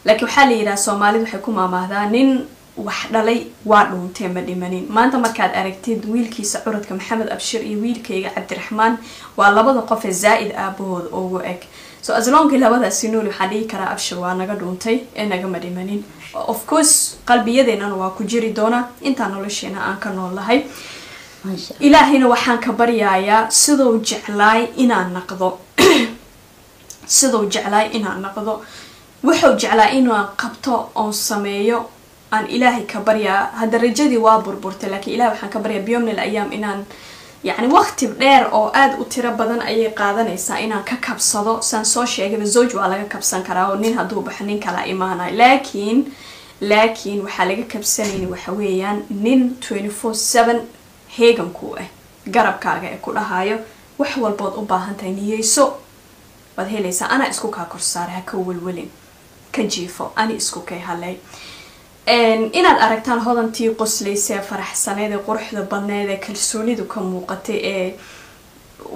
Laakiin waxaa la yidhaha, Soomaalida waxay ku maamaahdaa, "Nin wax dhalay waa dhuuntee, ma dhimanin." Maanta markaad aragtid wiilkiisa curadka Maxamed Abshir iyo wiilkayga Cabdiraxmaan, waa labada qof ee zaa-id aabahooda ugu eg. So as long-kii labadaasi nool, waxaan dhihi karaa Abshir waa naga dhuuntay ee nagama dhimanin. Of course, qalbiyadeenana waa ku jiri doonaa intaan nolosheena aan ka nool lahay. Maasha Allah. Ilaahayna waxaan ka baryayaa siduu jeclaay inaan naqdo, siduu jeclaay inaan naqdo, wuxuu jeclaa inaan qabto oon sameeyo aan Ilaahay ka baryaa. Hadda rajadii waa burburtay, laakiin Ilahay waxaan ka baryaa biyomnil ayaam inaan, yacni, waqti dheer oo aada u tiro badan ayay qaadanaysaa inaan ka kabsado. Saan soo sheegayba, zawj waa laga kabsan karaa oo nin hadduu baxo nin kala imaanayo, laakiin waxaa laga kabsanayni waxa weeyaan nin 24/7 heeganku ah, garabkaaga ee ku dhahayo, "Wax walbood u baahan tahay niyeyso, waad helaysaa, anaa isku kaa korsaaray, ha ka welwelin, ka jiifo, ani isku kay haley." Inaad aragtaan Hodantii qoslaysa ee faraxsaneyd ee quruxda badneed ee kalsoonidu ka muuqatay ee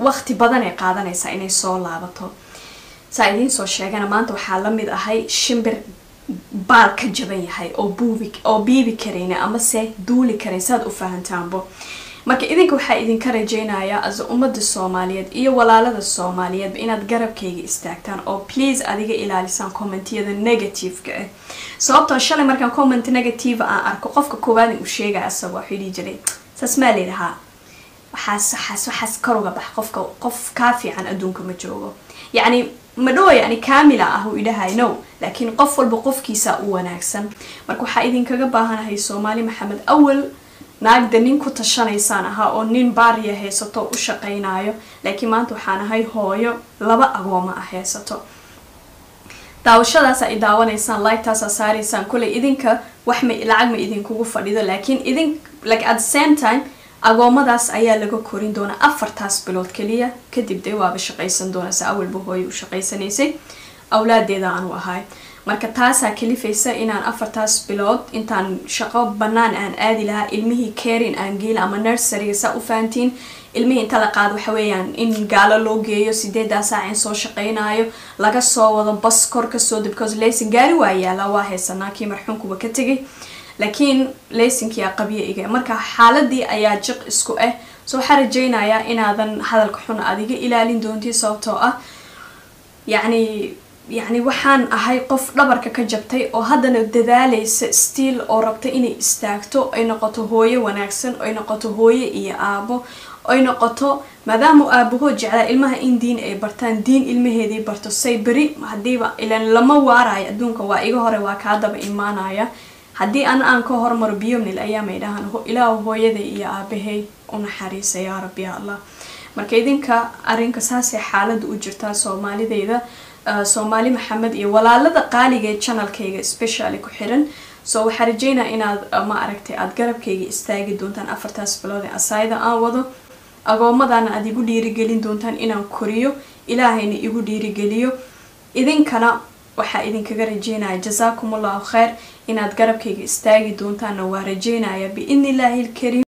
waqti badan ay qaadanaysaa inay soo laabato. Saa idiin soo sheegana, maanta waxaa la mid ahay shimbir baal ka jaban yahay oo buubi oo biibi karayna amase duuli karayn, saad u fahantaanbo. Marka idinka waxaa idinka rajaynayaa, as ummadda Soomaaliyeed iyo walaalada Soomaaliyeedba, inaad garabkayga istaagtaan oo please adiga ilaalisaan commentiyada negative-ka ah, sababtoo shalay markaan comment negative aan arko, qofka koowaad uu sheegaya asaga waxuu dhihi jiray, "Saas maa layidhahaa? Waxaas, waxaas, waxaas kor uga bax. Qofka qof kaa fiican adduunka ma joogo." Yacni, ma dhawo, yani, kaamila ah uu idhahay, no, laakiin qof walba qofkiisa u wanaagsan. Marka waxaa idinkaga baahanahay, Soomaali Maxamed, awal naagda nin ku tashanaysaan ahaa oo nin baariya haysato u shaqaynayo, laakiin maanta waxaan ahay hooyo laba agooma ah haysato. Daawashadaas ay daawanaysaan, like-taasaa saaraysaan, kuley idinka wax ma lacag ma idinkugu fadhido, laakiin idin, like, at the same time agoomadaas ayaa laga korin doonaa 4taas bilood kaliya. Kadib dee waaba shaqaysan doonaa, se awalba hooyo u shaqaysanaysay awlaadeeda aanu ahay. Marka taasaa kalifaysa inaan 4taas bilood intaan shaqo banaan aan aadi lahaa, ilmihii caring aan geela ama nurseryga, saa u fahantiin, ilmihii inta la qaado, waxa weeyaan in gaalo loo geeyo, 8daa saac in soo shaqaynayo, laga soo wado bas kor kasoo, because laysin gaari waa yaalaa, waa haysanaa, kii marxuumkuba ka tegay, laakiin laysinkii qabiya iga. Marka xaaladii ayaa jiq isku ah. So waxaa rajaynayaa inaadan hadalka xun adiga ilaalin doontid, sababtoo ah yacni waxaan ahay qof dhabarka ka jabtay oo haddana dadaalaysa still, oo rabta inay istaagto, ay noqoto hooyo wanaagsan, ay noqoto hooyo iyo aabo, ay noqoto, maadaama aabahood jeclaa ilmaha in diin ay bartaan, diin ilmaheedii barto, say beri hadiiba ilan lama waarayo adduunka, waa iga hore, waa kaa daba imaanaya. Haddii ana aan ka hormaro, biyomnil ayaamay dhahaan, "Ilaahu hooyaday iyo aabahay u naxariisa, yaa Rabbi, ya Allah." Marka idinka arrinka saasay xaaladda u jirtaa. Soomaalideyda, Soomaali Maxamed iyo walaalada qaaliga ee channelkayga specially ku xiran, so waxaa rajeynaa inaad ma aragtay aada garabkayga istaagi doontaan 4taas bilood ee asaayada aan wado, agoomadana aada igu dhiirigelin doontaan inaan koriyo, Ilaahayna igu dhiirigeliyo. Idinkana waxaa idinkaga rajeynaya, jazaakum Allahu khayr, inaad garabkayga istaagi doontaanna waa rajeynaya, biidni Illaahi alkariim.